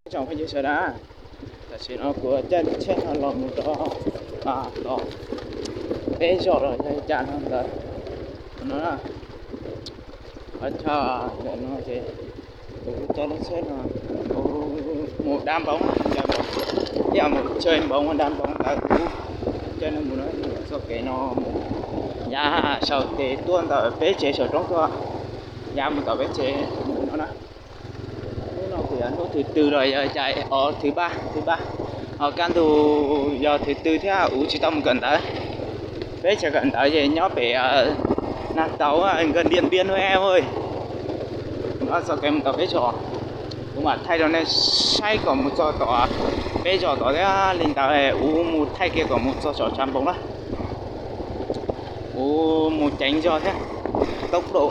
Tsoom phooj ywg sawv daws, tam sim no kuv caij lub tsheb no los mus rau tom peb zos los yog li cas no ntawd no. Qhov chaw ntawm no ces kuv caij lub tsheb no kuv mus dab npoo, ib yam mus chaw npoo dab npoo ntawd kuv caij no mus no, txoj kev no mus yav saum tes tuaj ntawm peb tsev saum roob tuaj, yav mus tom peb tsev mus no na. Hnub no kuv yog hnub thứ tư los yog cais os thứ ba, thứ ba, ho kaj ntug yog thứ tư thiab, kuv tsis tau mus kawm ntawv. Peb tsev kawm ntawv ces nyob pem Nag Tau, Nkaj Diam Npiab no. Txoj kev mus tom peb zos, kuv mam thaij rau nej saib kom mus txog tom peb zos tod thiab li ntawd kuv mus thaij kiag kom mus txog saum tsav npoo na. Kuv mus ceev zog thiab, tốc độ,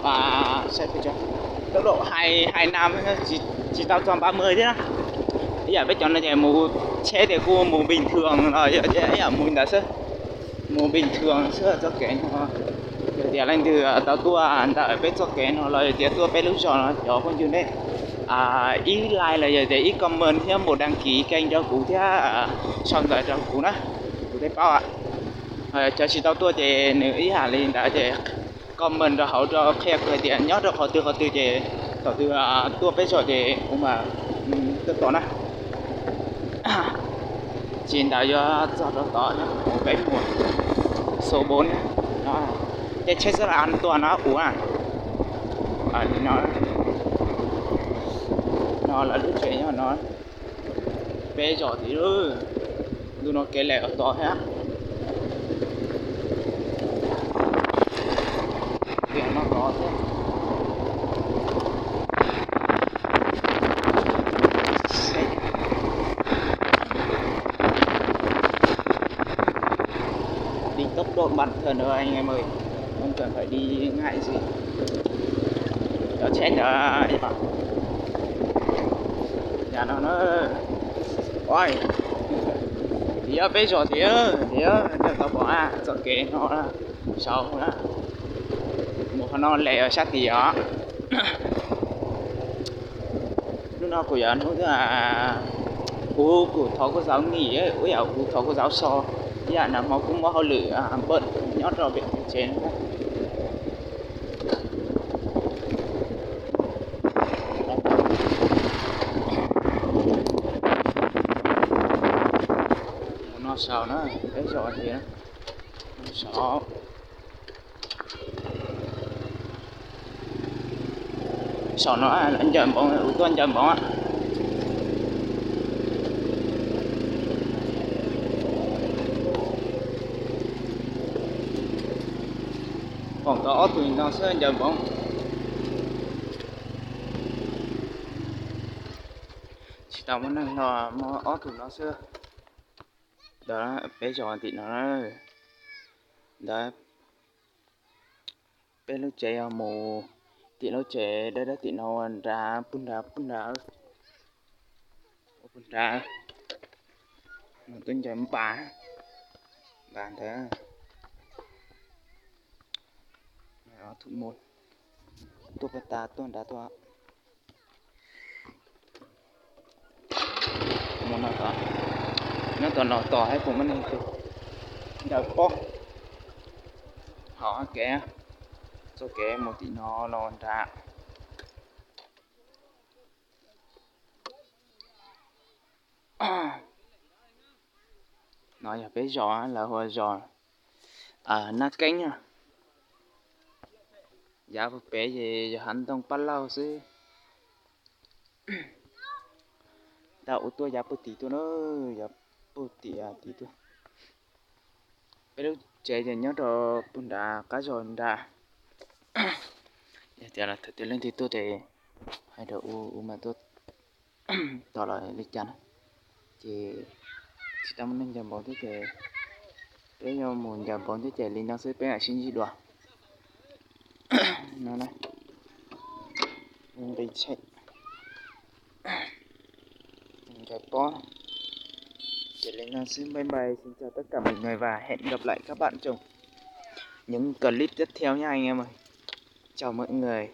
tốc độ hai, hai năm, tsis tau txog ba mươi thiab na. Ib yam peb cov no ces mus tsheb ces kuj mus bình thường los yog ib yam mus ntawd xwb, mus bình thường xwb txoj kev no. Yog tias leej twg tau tuaj ntawm peb txoj kev no los yog tias tuaj peb lub zos no, cov phooj ywg nej ib like los yog tias ib comment thiab mus đăng ký kênh rau kuv thiab sau ntawv rau kuv na, kuv thiaj paub. Cov tsis tau tuaj ces nws ib yam li ntawd ces comment rau hauv rau qhia hais tias nyob rau qhov twg qhov twg ces thaum twg tuaj peb zos ces kuv mam tuaj tos na. Tsis ntawd yuav txog rau tod, peb mus số bốn, ces tsheb xab las tuaj no ua li no. No lawv lub tsev nyob no, peb zos tid. Ntu no kev lem tod thiab. Tias no tod thiab. Đi tốc độ bình thường thôi anh em ơi, không cần phải đi ngại gì. Cov tsheb ntawd, yam no na. Oi, tias peb zos tias, tias nej tau pom txoj kev no saud na, mus qhov no lem sab tid os. Hnub no kuv yog hnub, kuv kuj thov kuv zaub nghỉ, ua yam kuv thov kuv zaub so, ib yam nag hmo kuv muaj hauj lwm npawm nyob rau pem tsev no. Mus no saud na, peb zos tias, saud. Saum no lawv ncaws npoov, kuv tuaj ncaws npoov. Foom tau ob tug no xwb ncaws npoov. Tsis tau muaj neeg los muaj ob tug no xwb. Ntawd peb zos tim no, ntawd peb lub tsev yog mus tim lub tsev dawb dawb tim no ua nrad puag nrad puag nrad, ua puag nrad, mus tuaj ncaws npas, npas ntawd. Tus mus tuaj pab tas tuaj nrad tuaj. Mus no tom, nyob tom no tos hais puas muaj neeg tus ncaws pob. Hauv kev, txoj kev mus tim no los nrad. No yog peb zos, lawv hu ua zos Nab Keeb. Yav puag pem ces yog hav ntoo Paj Lauj xwb. Tau ua tuaj yav puag tim tuaj na, yav puag tim tid tuaj. Peb lub tsev ces nyob rau puag nrad qab zos nrad. Yog tias leej twg tuaj ces hais rau u, u mas tuaj tos los li cas na. Ces tsis tau muaj neeg ncaws npoov thiab ces peb yuav mus ncaws npoov thiab ces li no xwb peb mam sib ntsib dua. No na, nqi tsheb, ncaws pob. Ces li no xwb, bye bye, xin chào tất cả mọi người và hẹn gặp lại các bạn trong những clip tiếp theo nha anh em ơi. Chào mọi người.